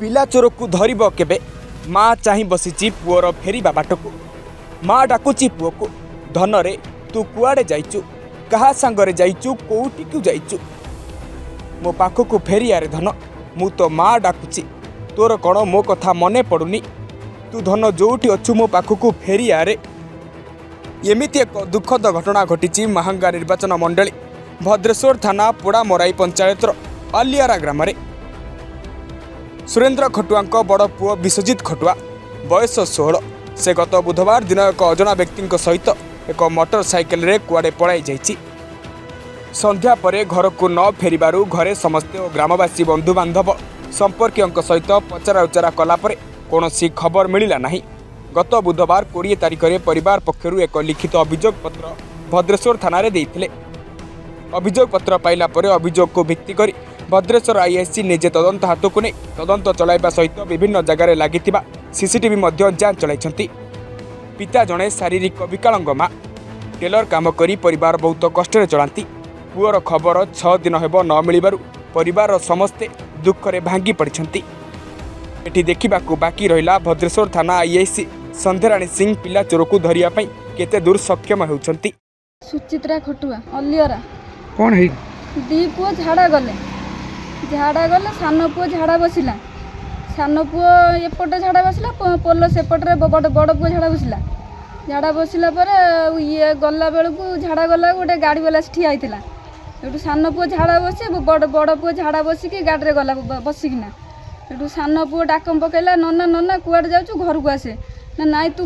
ପିଲା ଚୋରକୁ ଧରିବ କେବେ? ମା ଚାହିଁ ବସିଛି ପୁଅର ଫେରିବା ବାଟକୁ। ମା ଡାକୁଛି ପୁଅକୁ, ଧନରେ, ତୁ କୁଆଡ଼େ ଯାଇଛୁ? କାହା ସାଙ୍ଗରେ ଯାଇଛୁ? କୋଉଠିକୁ ଯାଇଛୁ? ମୋ ପାଖକୁ ଫେରିଆରେ ଧନ। ମୁଁ ତୋ ମା ଡାକୁଛି। ତୋର କ'ଣ ମୋ କଥା ମନେ ପଡ଼ୁନି? ତୁ ଧନ ଯୋଉଠି ଅଛୁ, ମୋ ପାଖକୁ ଫେରିଆରେ। ଏମିତି ଏକ ଦୁଃଖଦ ଘଟଣା ଘଟିଛି ମାହାଙ୍ଗା ନିର୍ବାଚନ ମଣ୍ଡଳୀ ଭଦ୍ରେଶ୍ୱର ଥାନା ପୋଡ଼ାମରାଇ ପଞ୍ଚାୟତର ଅଲିଆରା ଗ୍ରାମରେ। ସୁରେନ୍ଦ୍ର ଖଟୁଆଙ୍କ ବଡ଼ ପୁଅ ବିଶ୍ୱଜିତ ଖଟୁଆ, ବୟସ 16, ସେ ଗତ ବୁଧବାର ଦିନ ଏକ ଅଜଣା ବ୍ୟକ୍ତିଙ୍କ ସହିତ ଏକ ମୋଟର ସାଇକେଲରେ କୁଆଡ଼େ ପଳାଇ ଯାଇଛି। ସନ୍ଧ୍ୟା ପରେ ଘରକୁ ନ ଫେରିବାରୁ ଘରେ ସମସ୍ତେ ଓ ଗ୍ରାମବାସୀ, ବନ୍ଧୁବାନ୍ଧବ, ସମ୍ପର୍କୀୟଙ୍କ ସହିତ ପଚରା ଉଚରା କଲା ପରେ କୌଣସି ଖବର ମିଳିଲା ନାହିଁ। ଗତ ବୁଧବାର 20 ତାରିଖରେ ପରିବାର ପକ୍ଷରୁ ଏକ ଲିଖିତ ଅଭିଯୋଗ ପତ୍ର ଭଦ୍ରେଶ୍ୱର ଥାନାରେ ଦେଇଥିଲେ। ଅଭିଯୋଗ ପତ୍ର ପାଇଲା ପରେ ଅଭିଯୋଗକୁ ଭିତ୍ତି କରି ଭଦ୍ରେଶ୍ୱର ଆଇଆଇସି ନିଜେ ତଦନ୍ତ ହାତକୁ ନେଇ ତଦନ୍ତ ଚଳାଇବା ସହିତ ବିଭିନ୍ନ ଜାଗାରେ ଲାଗିଥିବା ସିସିଟିଭି ମଧ୍ୟ ଯାଞ୍ଚ ଚଳାଇଛନ୍ତି। ପିତା ଜଣେ ଶାରୀରିକ ବିକଳାଙ୍ଗ, ମା ଟେଲର କାମ କରି ପରିବାର ବହୁତ କଷ୍ଟରେ ଚଳାନ୍ତି। ପୁଅର ଖବର 6 ଦିନ ହେବ ନ ମିଳିବାରୁ ପରିବାରର ସମସ୍ତେ ଦୁଃଖରେ ଭାଙ୍ଗି ପଡ଼ିଛନ୍ତି। ଏଠି ଦେଖିବାକୁ ବାକି ରହିଲା, ଭଦ୍ରେଶ୍ୱର ଥାନା ଆଇଆଇସି ସନ୍ଧ୍ୟାରାଣୀ ସିଂ ପିଲା ଚୋରକୁ ଧରିବା ପାଇଁ କେତେ ଦୂର ସକ୍ଷମ ହେଉଛନ୍ତି। ସୁଚିତ୍ରା ଖଟୁଆ, ଅଲିଅରା। କ'ଣ ହେଇ? ଦି ପୁଅ ଝାଡ଼ା ଗଲେ। ଝାଡ଼ା ଗଲେ, ସାନ ପୁଅ ଝାଡ଼ା ବସିଲା। ସାନ ପୁଅ ଏପଟେ ଝାଡ଼ା ବସିଲା, ପୋଲ ସେପଟରେ ବଡ଼ ବଡ଼ ପୁଅ ଝାଡ଼ା ବସିଲା। ଝାଡ଼ା ବସିଲା ପରେ ଆଉ ଇଏ ଗଲା ବେଳକୁ, ଝାଡ଼ା ଗଲା, ଗୋଟେ ଗାଡ଼ି ବାଲା ଆସି ଠିଆ ହେଇଥିଲା। ସେଠୁ ସାନ ପୁଅ ଝାଡ଼ା ବସି, ବଡ଼ ବଡ଼ ପୁଅ ଝାଡ଼ା ବସିକି ଗାଡ଼ିରେ ଗଲା ବସିକିନା। ସେଠୁ ସାନ ପୁଅ ଡାକ ପକେଇଲା, ନନା, ନନା, କୁଆଡ଼େ ଯାଉଛୁ? ଘରକୁ ଆସେ। ନା, ନାଇଁ, ତୁ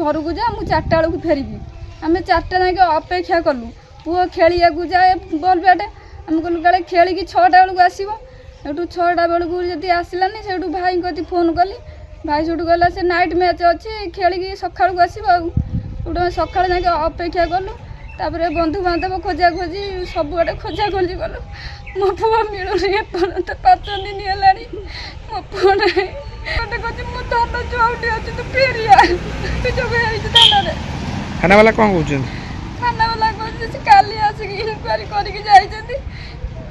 ଘରକୁ ଯା, ମୁଁ 4ଟା ବେଳକୁ ଫେରିବି। ଆମେ 4ଟା ଯାକେ ଅପେକ୍ଷା କଲୁ। ପୁଅ ଖେଳିବାକୁ ଯାଏ ବଲ୍ ବ୍ୟାଟ୍। ଆମେ କହିଲୁ କାଳେ ଖେଳିକି 6ଟା ବେଳକୁ ଆସିବ। ସେଠୁ 6ଟା ବେଳକୁ ଯଦି ଆସିଲାନି, ସେଇଠୁ ଭାଇଙ୍କ କତିକି ଫୋନ୍ କଲି। ଭାଇ ସେଇଠୁ କହିଲା, ସେ ନାଇଟ୍ ମ୍ୟାଚ୍ ଅଛି, ଖେଳିକି ସକାଳକୁ ଆସିବ। ଆଉ ସେଇଠୁ ଆମେ ସକାଳେ ଯାଇକି ଅପେକ୍ଷା କଲୁ। ତାପରେ ବନ୍ଧୁବାନ୍ଧବ ଖୋଜା ଖୋଜି, ସବୁଆଡ଼େ ଖୋଜା ଖୋଜି କଲୁ। ମୋ ପୁଅ ମିଳୁନି ଏପର୍ଯ୍ୟନ୍ତ। 5 ଦିନ ହେଲାଣି ମୋ ପୁଅ ନାହିଁ। ଗୋଟେ କହୁଛି, ମୋ ଧନ ଯୋଉଠି ଅଛି ତୁ ଫେରିଆ। ଅଭିଯୋଗ ହେଇଛି ଥାନାରେ। ଥାନାବାଲା କ'ଣ କହୁଛନ୍ତି? ଥାନାବାଲା କହୁଛି, ସେ କାଲି ଆସିକି ଇନକ୍ୱାରି କରିକି ଯାଇଛନ୍ତି।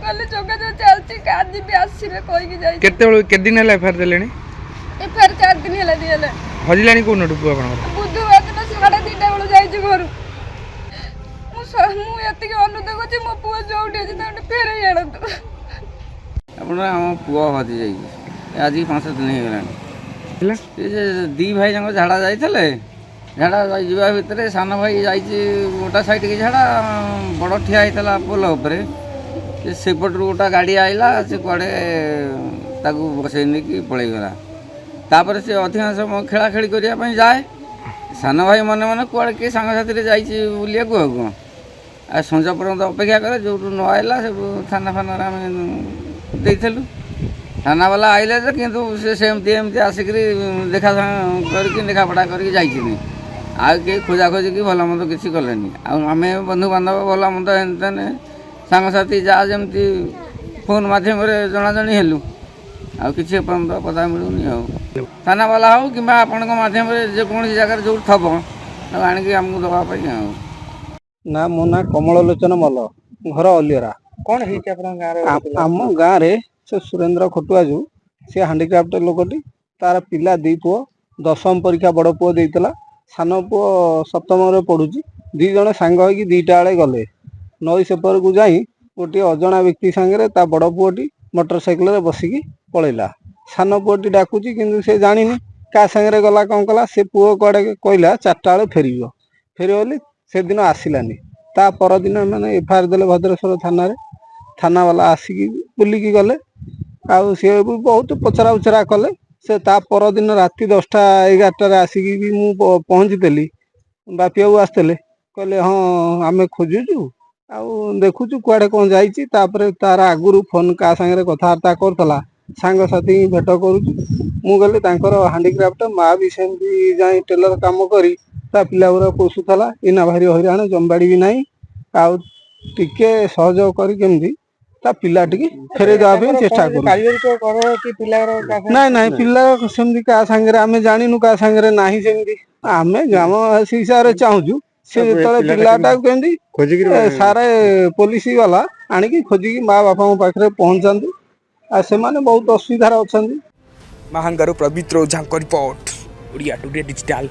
କହିଲେ ଯୋଗାଯୋଗ ଚାଲିଛି, ଆଜି ବି ଆସିବେ କହିକି ଯାଇଛନ୍ତି। କେତେବେଳେ, କେତେ ଦିନ ହେଲା ଏଫଆଇଆର ଦେଲେଣି? ଏଫଆଇଆର 4 ଦିନ ହେଲା ଦିଆହେଲା। ହଜିଲାଣି କୋଉନଠୁ ପୁଅ ଆପଣଙ୍କର? ବୁଧବାର ଦିନ 2:30 ବେଳୁ ଯାଇଛି ଘରୁ। ମୁଁ ଏତିକି ଅନୁରୋଧ କରୁଛି, ମୋ ପୁଅ ଯୋଉଠି ଅଛି ତାକୁ ଫେରେଇ ଆଣନ୍ତୁ। ଆପଣ, ଆମ ପୁଅ ହଜି ଯାଇଛି, ଆଜି 5 ଦିନ ହେଇଗଲାଣି। ହେଲା? ସେ ଯେ ଦି ଭାଇ ଯାକ ଝାଡ଼ା ଯାଇଥିଲେ। ଝାଡ଼ା ଯିବା ଭିତରେ ସାନ ଭାଇ ଯାଇଛି ଗୋଟା ସାଇଡ଼କି ଝାଡ଼ା, ବଡ଼ ଠିଆ ହେଇଥିଲା ପୋଲ ଉପରେ। ସେ ସେପଟରୁ ଗୋଟା ଗାଡ଼ି ଆଇଲା, ସେ କୁଆଡ଼େ ତାକୁ ବସେଇ ନେଇକି ପଳେଇଗଲା। ତାପରେ ସେ ଅଧିକାଂଶ ସମୟ ଖେଳା ଖେଳି କରିବା ପାଇଁ ଯାଏ। ସାନ ଭାଇ ମନେ ମନେ କୁଆଡ଼େ କିଏ ସାଙ୍ଗସାଥିରେ ଯାଇଛି ବୁଲିବାକୁ ଆଉ କ'ଣ। ଆଉ ସଞ୍ଜ ପର୍ଯ୍ୟନ୍ତ ଅପେକ୍ଷା କରେ। ଯେଉଁଠୁ ନ ଆଇଲା, ସେଠୁ ଥାନା ଫାନାରେ ଆମେ ଦେଇଥିଲୁ। ଥାନାବାଲା ଆଇଲେ ଯେ, କିନ୍ତୁ ସେ ସେମିତି ଏମିତି ଆସିକରି ଦେଖା କରିକି, ଲେଖାପଢ଼ା କରିକି ଯାଇଛନ୍ତି। ଆଉ କେହି ଖୋଜା ଖୋଜି କି ଭଲ ମନ୍ଦ କିଛି କଲେନି। ଆଉ ଆମେ ବନ୍ଧୁବାନ୍ଧବ, ଭଲ ମନ୍ଦ, ଏମିତି ସାଙ୍ଗସାଥି ଯାହା ଯେମିତି ଫୋନ୍ ମାଧ୍ୟମରେ ଜଣାଜଣି ହେଲୁ। ଆଉ କିଛି ଏପର୍ଯ୍ୟନ୍ତ ପତା ମିଳୁନି। ଆଉ ଥାନାବାଲା ହଉ କିମ୍ବା ଆପଣଙ୍କ ମାଧ୍ୟମରେ ଯେକୌଣସି ଜାଗାରେ ଯେଉଁଠି ଥବ, ତାକୁ ଆଣିକି ଆମକୁ ଦେବା ପାଇଁ ଆଉ। ନା, ମୋ ନାଁ କମଳ ଲୋଚନ ମଲ୍ଲ, ଘର ଅଲିଅରା। କ'ଣ ହେଇଛି ଆପଣଙ୍କ ଗାଁରେ? ଆମ ଗାଁରେ ସେ ସୁରେନ୍ଦ୍ର ଖଟୁଆ ଯୋଉ, ସେ ହାଣ୍ଡିକ୍ରାଫ୍ଟ ଲୋକଟି, ତାର ପିଲା ଦି ପୁଅ, ଦଶମ ପରୀକ୍ଷା ବଡ଼ ପୁଅ ଦେଇଥିଲା, ସାନ ପୁଅ ସପ୍ତମରେ ପଢୁଛି। ଦି ଜଣ ସାଙ୍ଗ ହେଇକି 2ଟା ବେଳେ ଗଲେ। ନଈ ସେପରକୁ ଯାଇ ଗୋଟିଏ ଅଜଣା ବ୍ୟକ୍ତି ସାଙ୍ଗରେ ତା ବଡ଼ ପୁଅଟି ମୋଟର ସାଇକେଲରେ ବସିକି ପଳେଇଲା। ସାନ ପୁଅଟି ଡାକୁଛି, କିନ୍ତୁ ସେ ଜାଣିନି କାହା ସାଙ୍ଗରେ ଗଲା, କ'ଣ କଲା। ସେ ପୁଅ କୁଆଡ଼େ କହିଲା 4ଟା ବେଳେ ଫେରିବ, ଫେରିବ ବୋଲି ସେଦିନ ଆସିଲାନି। ତା ପରଦିନ ଏମାନେ ଏଫଆଇଆର ଦେଲେ ଭଦ୍ରେଶ୍ୱର ଥାନାରେ। ଥାନାବାଲା ଆସିକି ବୁଲିକି ଗଲେ, ଆଉ ସିଏ ବି ବହୁତ ପଚରା ଉଚରା କଲେ। ସେ ତା ପରଦିନ ରାତି 10ଟା 11ଟାରେ ଆସିକି ବି ମୁଁ ପହଞ୍ଚିଥିଲି। ବାପିବାବୁ ଆସିଥିଲେ। କହିଲେ, ହଁ, ଆମେ ଖୋଜୁଛୁ ଆଉ ଦେଖୁଛୁ କୁଆଡ଼େ କ'ଣ ଯାଇଛି। ତାପରେ ତାର ଆଗରୁ ଫୋନ୍ କାହା ସାଙ୍ଗରେ କଥାବାର୍ତ୍ତା କରୁଥିଲା, ସାଙ୍ଗସାଥି ଭେଟ କରୁଛୁ। ମୁଁ ଗଲି, ତାଙ୍କର ହାଣ୍ଡିକ୍ରାଫ୍ଟ, ମା ବି ସେମିତି ଯାଇ ଟେଲର କାମ କରି ତା ପିଲା ଗୁଡ଼ା ପୋଷୁଥିଲା। ଏଇନା ଭାରି ହଇରାଣ, ଜମିବାଡ଼ି ବି ନାହିଁ। ଆଉ ଟିକେ ସହଯୋଗ କରି କେମିତି ତା ପିଲାଟିକି ଫେରେଇ ଦେବା ପାଇଁ ଚେଷ୍ଟା କରୁ। ପାରିବାରିକ କଳହ କି ପିଲାର କାହା ସାଙ୍ଗରେ? ନାଇଁ ନାଇଁ, ପିଲା ସେମିତି କାହା ସାଙ୍ଗରେ ଆମେ ଜାଣିନୁ, କାହା ସାଙ୍ଗରେ ନାହିଁ ସେମିତି। ଆମେ ଗ୍ରାମବାସୀ ହିସାବରେ ଚାହୁଁଛୁ, ସେ ଯେତେବେଳେ ପିଲାଟାକୁ କେମିତି ଖୋଜିକିରି ସାରେ ପୋଲିସ ବାଲା ଆଣିକି ଖୋଜିକି ମା ବାପାଙ୍କ ପାଖରେ ପହଞ୍ଚାନ୍ତୁ। ଆଉ ସେମାନେ ବହୁତ ଅସୁବିଧାରେ ଅଛନ୍ତି। ମାହାଙ୍ଗାରୁ ପବିତ୍ର ଓଝାଙ୍କ ରିପୋର୍ଟ, ଓଡ଼ିଆ ଟୁଡେ ଡିଜିଟାଲ।